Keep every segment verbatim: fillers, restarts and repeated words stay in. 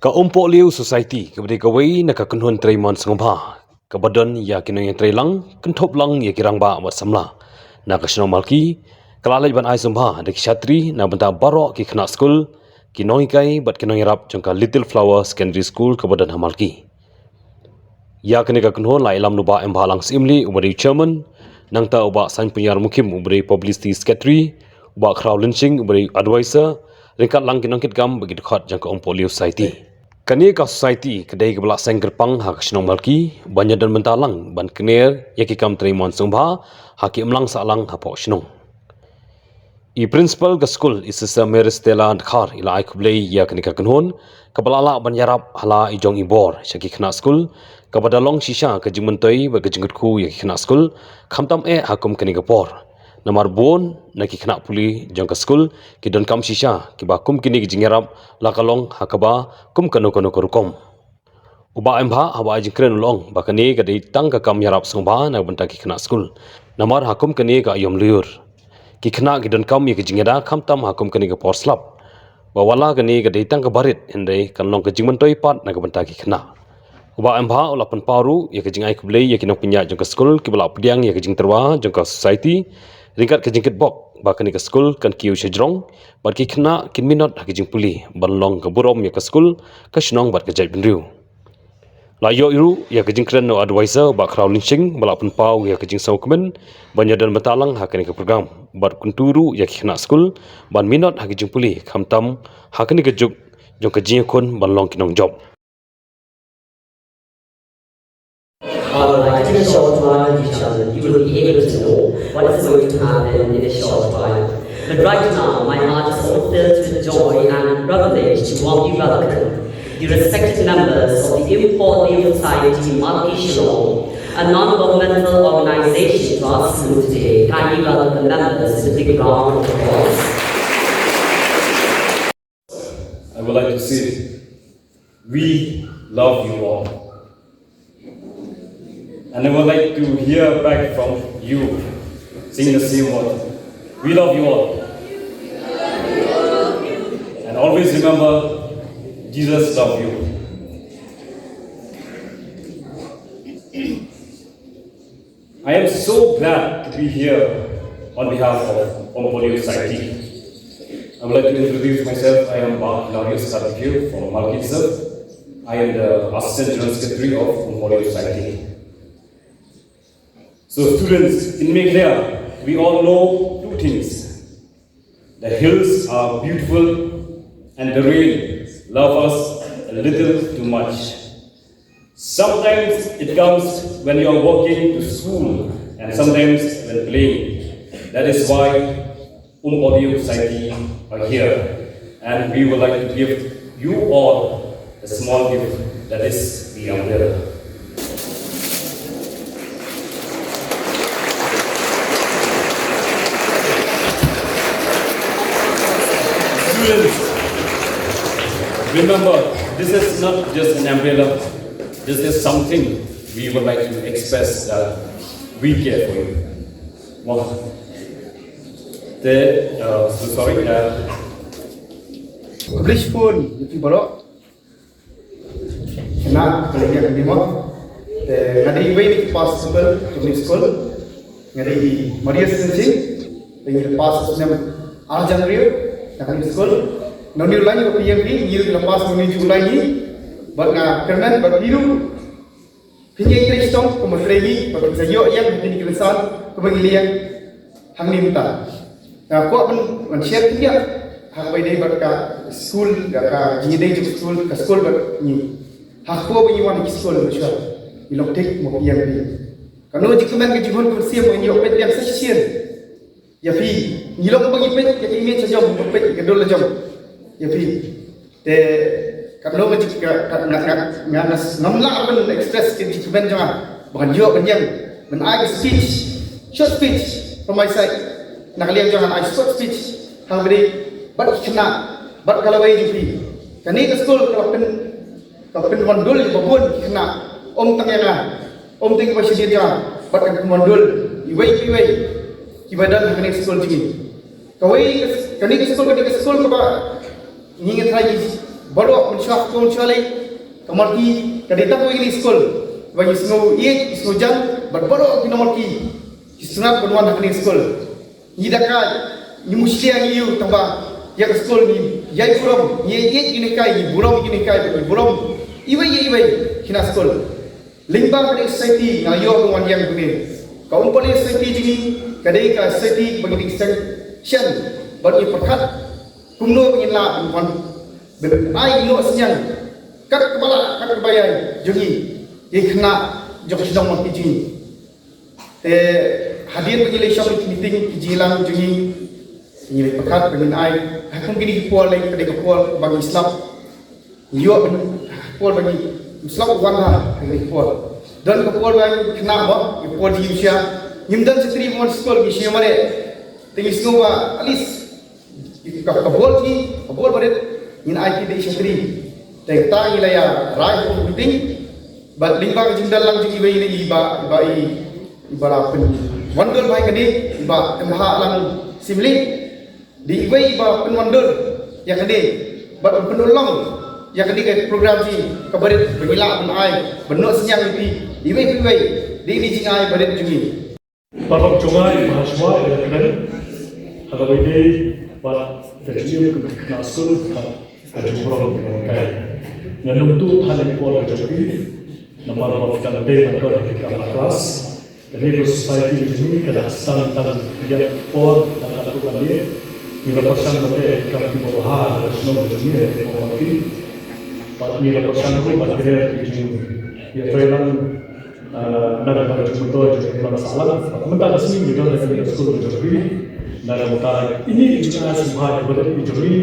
Ka Umpohliew Society, kaba dei kawei na ka kynhun trei mon sngewbha, kaba don ïa ki nongïatreilang, kynthup lang ïa ki rangbah bad samla na ka shnong Malki, ka la leit ban ai sngewbha da ki shatri na bynta baroh ki khynnah skul, ki nonghikai bad ki nongïarap jong ka Little Flower Secondary School kaba don ha Malki. Ïa kane ka kynhun la ïalam u Bah Embhalang Syiemlieh uba dei u chairman, nangta u Bah Sainpuiñiar Mukhim uba dei publicity secretary, u Bah Khrawlynshing uba dei advisor, ryngkat lang ki nongkitkam bad ki dkhot jong ka Umpohliew Society. Kane ka society ka dei kaba la seng kyrpang ha ka shnong Malki ban ïadon bynta lang ban kner ïa ki kam trei mon sngewbha ha ki imlang sahlang hapoh shnong. I principal ka skul, i Sister Mary Stella Dkhar, i la ai khublei ïa kane ka kynhun kaba la lah ban ïarap ha la i jong i bor sha ki khynnah skul, kaba da long shisha ka jingmyntoi bad ka jingkyrkhu ïa ki khynnah skul, khamtam eh ha kum kane ka por. Namar bun na ki khynnah pule jong ka skul ki donkam shisha kiba kum kine ki jingïarap la ka long ha kaba kum kano kano ka rukom. U Bah Embha haba ai jingkren u la ong ba kane ka dei tang ka kam ïarap sngewbha na ka bynta ki khynnah skul. Namar ha kum kane ka aïom lyiur, ki khynnah ki donkam ïa ka jingïada khamtam ha kum kane ka por slap. Ba wat la kane ka dei tang kaba rit, hynrei kan long ka jingmyntoi pat na ka bynta ki khynnah. U Bah Embha u la pynpaw ruh ïa ka jingai khublei ïa ki nongpynïaid jong ka skul kiba la pdiang ïa ka jingtyrwa jong ka society, ryngkat ka jingkitbok ba kane ka skul kan kiew shajrong bad ki khynnah kin minot ha ka jingpule ban long ka burom ïa ka skul, ka shnong bad ka jaitbynriew. La ïoh ruh ïa ka jingkren na u advisor, u Bah Khrawlynshing, ba la pynpaw ïa ka jingsngewkmen ban ïadon bynta lang ha kane ka program bad kyntu ruh ïa ki khynnah skul ban minot ha ka jingpule, khamtam ha kane ka juk jong ka jingïakhun ban long ki nongjop. All right, in a short while, you shall, you will be able to know what is going to happen in a short while. But right now, my heart is so filled with joy and privilege to warmly welcome the respected members of the Umpohliew Society Malki Shillong, a non-governmental organization, to our school today. Kindly welcome the members with a big round of applause. I would like to say, we love you all. And I would like to hear back from you, saying the same word. We love you all. And always remember, Jesus loves you. I am so glad to be here on behalf of Umpohliew Society. I would like to introduce myself. I am Bah Hilarius Karthikeyan from Malki Reserve. I am the Assistant General Secretary of Umpohliew Society. So students, in Meghalaya, we all know two things. The hills are beautiful and the rain loves us a little too much. Sometimes it comes when you are walking to school and sometimes when playing. That is why Umpohliew Society are here. And we would like to give you all a small gift, that is the umbrella. Students, remember, this is not just an umbrella. This is something we would like to express that we care for you. Wow. Te, uh, so sorry. Uh, Publish phone, ïa phi baroh. Khynnah, khynnah ïa ka dei mo. Te nga dei iwei na ki principal jong kane ka skul. Nga dei i Marius Syngshing. Te ngi la pass ha u snem ar hajar hynriew na kane ka skul. Na une u lain ba phi ïeng phi, ngi ruh ngi la pass na une u lain hi. Bad nga kyrmen ba phi ruh phin ïeng trei shitom kum u trei ngi, ba phin sa ïoh ïeng ha kine ki rynsan kiba ngi la ïeng hangne mynta. Nga kwah ban, ban share khyndiat ha kaba ïadei bad ka skul, ka, ka jingïadei jong ka skul, ka skul bad ngi. Ha kaba ngi wan ha ki skul, sure, ngi long thik mo phi ïeng phi. Kano jingkmen ka jinghun ka mynsiem ba ngi ïoh peit biang sa shisien ïa phi. Ngi long ba ngi peit ïa ka image la jong, ba peit ïa ka dur la jong ïa phi. Te katno ka jing, ka, ka, nga, nga, nga, nga, ngam lah ban express ka jingkmen jong nga ba ngan ïoh ban ïeng ban ai ka speech, short speech from my side. Na ka liang jong nga ai short speech ha kaba ïadei bad ki khynnah bad ka lawei jong phi. Kane ka skul ka la pyn, ka la pynwandur ïa ba bun ki khynnah, ym tang ïa nga, ym tang ïa ba shadien jong nga, bad ka pynwandur iwei pa iwei kiba don ha kane ka skul jong ngi. Kawei, kane ka skul, kane ka skul kaba ngi ngi trai ngi Baroh mynshuwa ka mynshuwa lei ka marki ka dei tang wei kane skul. Ba ngi sngew ïeit, ngi sngew jan bad baroh kine marki ki sngap ban wan ha kane skul. Ngi da kai ngi mushlia ngi ïu tang ba ïa ka skul ngi ïai burom, ngi ïeit ïa kine kai, ngi burom ïa kine kai, ngi burom iwei ïa iwei kine skul. Lyngba kane ka society nga ïoh ban wan ïeng hangne. Ka Umpale society jong ngi ka dei ka society ba ngi dei seng shen bad ngi pyrkhat kumno ba ngin lah ban wan ban ai noh synñiang kat kaba lah kat kaba ïai jong ngi ïa ki khynnah jong ka shnong Mawki jong ngi. Te hadien ba ngi la shong ki meeting ki jingïalang jong ngi, ngi la pyrkhat ba ngin ai ha kum kine ki por lei ka dei ka por ba ngi slap. Ngi ïoh ban por ba ngi slap wan ha kine ki por. Don ka por ba ngi khynnah ba ki por jingim sha ngim don shatri ban wan skul ngi shu mareh. Te ngi sngew ba at least ka, ka bor ki, ka bor barit ngin ai ki dei shatri. Te kata ngi la ïa rai ha meeting bad lyngba ka jingdon lang jong iwei na i ba, i ba i, i ba la pynwandur bha ïa kane, i ba kynha lang simli. Dei iwei i ba pynwandur ïa kane bad pynurlong ïa kane ka program jong ngi ka barit ba ngi lah ban ai ban noh synñiang ïa phi iwei pa iwei. Dei ine i jingai barit jong ngi. Paralok jong nga iba hashwa ïa ka kren ha kaba ïadei bad ka jingim ka khynnah skul bad ka jingburom ka jong ka. Ngan ym tuh than ïa ka por ka jong phi namar ba phi dang dei ban don ha ki kam class. Kane ka society ka jong ngi ka dang sdang tang ïa ka por, dang katto katne. Ngi la pyrshang ban leh ïa ki kam kiba bha ha ka shnong ka jong ngi ha ka por ki. Bad ngi la pyrshang ruh ban kren ïa ki jingïatreilang Ah, na ka bynta jong ka jingmyntoi jong ka imlang sahlang. Mynta ka sngi ngi don ha kane ka skul ka jong phi. Na ka bynta ine i jingïasngewbha iba dei i jong ngi.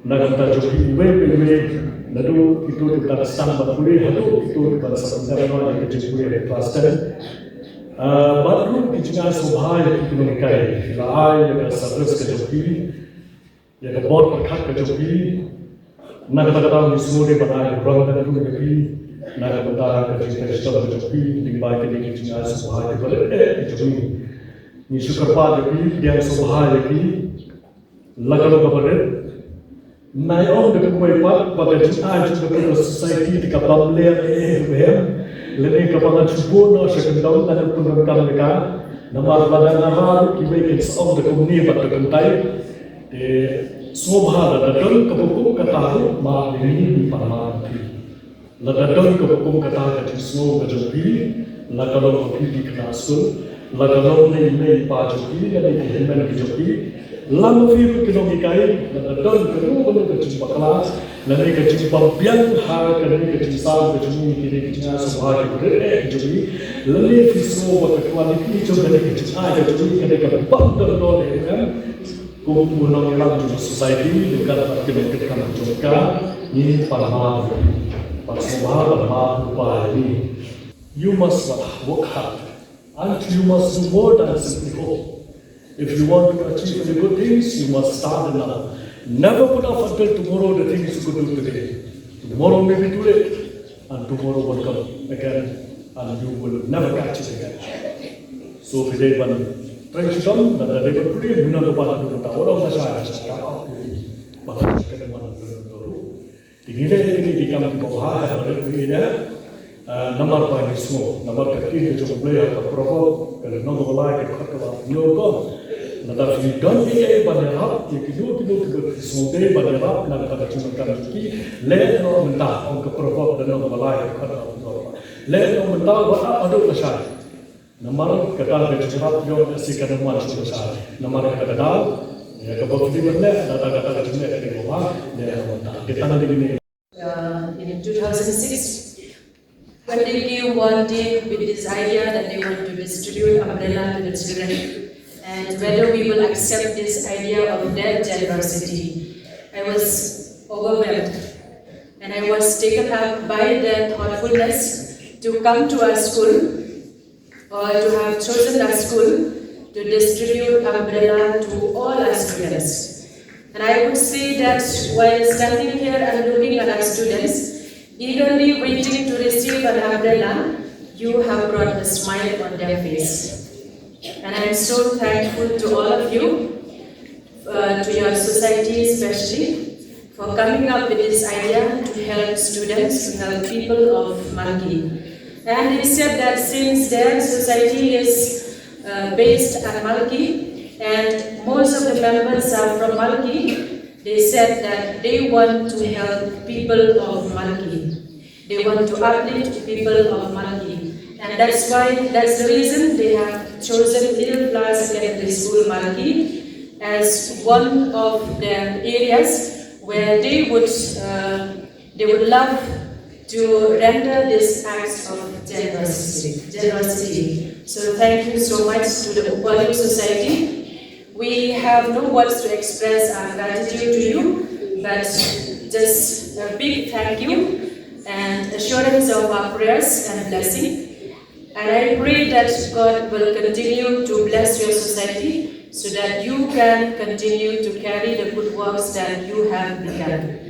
Na ka bynta jong phi iwei pa iwei. Naduh kito kiba dang sdang ban pule haduh kito kiba dang sdang ban ïa ka jingpule ha klas ten. Ah, bad ruh ki jingïasngewbha ïa ki nonghikai. La ai ïa ka service ka jong phi. Ïa ka bor pyrkhat ka jong phi. Na kata ka daw ngi sngewdei ban ai ka burom ka jong phi na ka bynta ka jingpynshitom ka jong phi lyngba kine ki jingai sngewbha kiba rit eh ki jong ngi. Ngi shu kyrpad ïa phi, pdiang sngewbha ïa phi. La ka long kaba rit. Nai ong da kawei pat ba ka jingai jong ka society te ka bam lem eh ruh em. Lane kaba ngan shu bun noh sha kyndong ngan pyndonkam ïa ka. Namar lada nga rah ruh kiwei kin sa ong da kumne bad da kumtai. Te sngewbha lada don kaba kum kata ruh map ïa ngi, ngi pan map ïa phi. Lada don kaba kum kata ka jingsngew ka jong phi, la ka long ba phi ki khynnah skul, la ka long na i mei i pa jong phi, lane ki hynmen ki jong phi, la ma phi ruh ki nonghikai, lada don kano kano ka jingbakla lane ka jingbym biang ha kane ka jingsam ka jong ngi, kine ki jingai sngewbha kiba rit eh ki jong ngi, lane phi sngew ba ka quality jong kane ka jingai ka jong ngi ka dei kaba bym don lem, kum u nongïalam jong ka society, ryngkat bad ki nongkitkam jong ka, ngi pan map, pan sngewbha, pan map, pan map. You must work hard, and you must do more than simply hope. If you want to achieve any good things, you must start now. Never put off until tomorrow the things you could do today. Tomorrow may be too late, and tomorrow will come again, and you will never catch it again. So, phi dei ban trei shitom, lada dei ban pule, mynno ba pule mynta, wat ong lashai lashai, ka ap ïa phi ba ka shakri man ka ruh. Te ngi leh kine ki kam kiba bha ha ka ri ïa, ah, namar ba ngi sngew, namar ka ktien ka jong U Blei ha ka Proverb, ka lynnong kaba lai, ka dkhot kaba hynñiew ka ong, lada phi don ei ei ban ïarap ïa kino kino kiba phi sngewdei ban ïarap na ka bynta ka jingdonkam jong ki, leh noh mynta, ong ka Proverb, lynnong kaba lai, ka dkhot kaba hynñiew. Leh noh mynta, wat ap haduh lashai. Namar kata ka jingïarap ïoh lehse kan ym wan shuh lashai. Namar kata ka daw, ïa kaba phi dei ban leh, lada kata ka jingleh ka dei kaba bha, leh noh mynta. Te tang kine. Uh, in two thousand six, when they came one day with this idea that they want to distribute umbrella to the children, and whether we will accept this idea of their generosity, I was overwhelmed. And I was taken up by their thoughtfulness to come to our school, or to have chosen our school to distribute umbrella to all our students. And I would say that while standing here and looking at our students, eagerly waiting to receive an umbrella, you have brought a smile on their face. And I'm so thankful to all of you, uh, to your society especially, for coming up with this idea to help students, to help people of Malki. And they said that since their society is uh, based at Malki and most of the members are from Malki, they said that they want to help people of Malki. They want to uplift people of Malki. And that's why, that's the reason they have chosen Middle Class Secondary School Malki as one of the areas where they would uh, they would love to render this act of generosity. generosity. So thank you so much to the Upolu Society. We have no words to express our gratitude to you, but just a big thank you and assurance of our prayers and blessing. And I pray that God will continue to bless your society so that you can continue to carry the good works that you have begun.